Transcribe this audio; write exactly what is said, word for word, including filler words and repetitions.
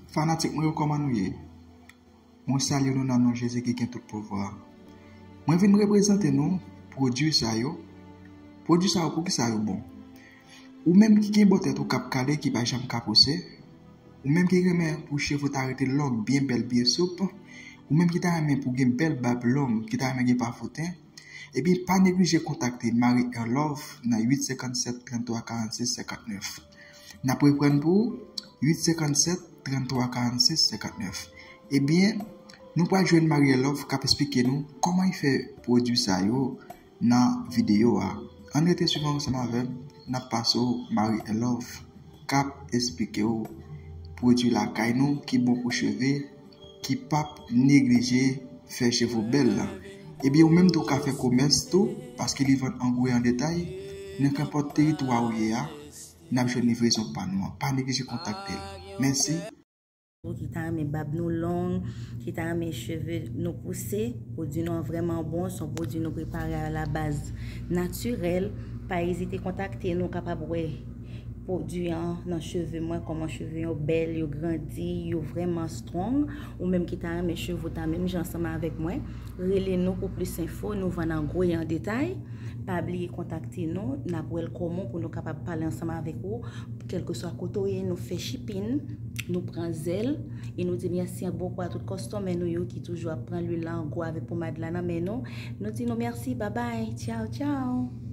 Fanatik mwen yo, kòman nou ye? Mwen salye nou nan non Jezi ki gen tout pouvwa. Mwen vin reprezante nou pwodui sa yo. Pwodui sa yo, poukisa yo bon? Ou menm ki gen bò tèt ou k ap kale, ki pa janm ka pouse, ou menm ki renmen pou cheve w ta rete long, byen bèl, byen soup, ou menm ki ta renmen pou gen bèl bab long, ki ta renmen gen pa fouten, ebyen pa neglije kontakte Marie Air Love nan uit senkannsèt trannntwa karannsis senkantnèf. N ap reprann pou ou, uit senkannsèt trannntwa karannsis senkantnèf. Ebyen, nou pral jwenn Marie Air Love k ap esplike nou kòman l fè pwodui sa yo nan videyo a. Ann rete swiv ansanm avè m, n ap pase w Marie Air Love k ap esplike w pwodui lakay nou ki bon pou cheve, ki p ap neglije fè cheve w bèl la. Ebyen, ou menm tou ka fè komès tou, paske li vann an gwo e an detay. Nan kenpòt teritwa ou ye a, n ap jwenn livrezon pa nou an. Pa neglije kontakte l. Mèsi. Ou ki ta renmen bab nou long, ki ta renmen cheve nou pouse, pwodui nou an vrèman bon, se yon pwodui nou prepare a la baz natirèl. Pa ezite kontakte nou, kapab wè pwodui an nan cheve mwen, kòman cheve yo bèl, yo grandi, yo vrèman strong. Ou menm ki ta renmen cheve w ta menm jan ansanm avèk mwen, rele nou pou plis enfo, nou vann an gwo e an detay. Pa bliye kontakte nou, n ap welcome ou pou nou kapab pale ansanm avèk ou. Kèlkeswa kote w ye, nou fè shipping, nou pran zèl, e nou di mèsi bokou a tout kòstòmè nou yo ki toujou ap pran lwil la an gwo avèk pomad la nan men nou. Nou di nou mèsi, babay, tchaw, tchaw.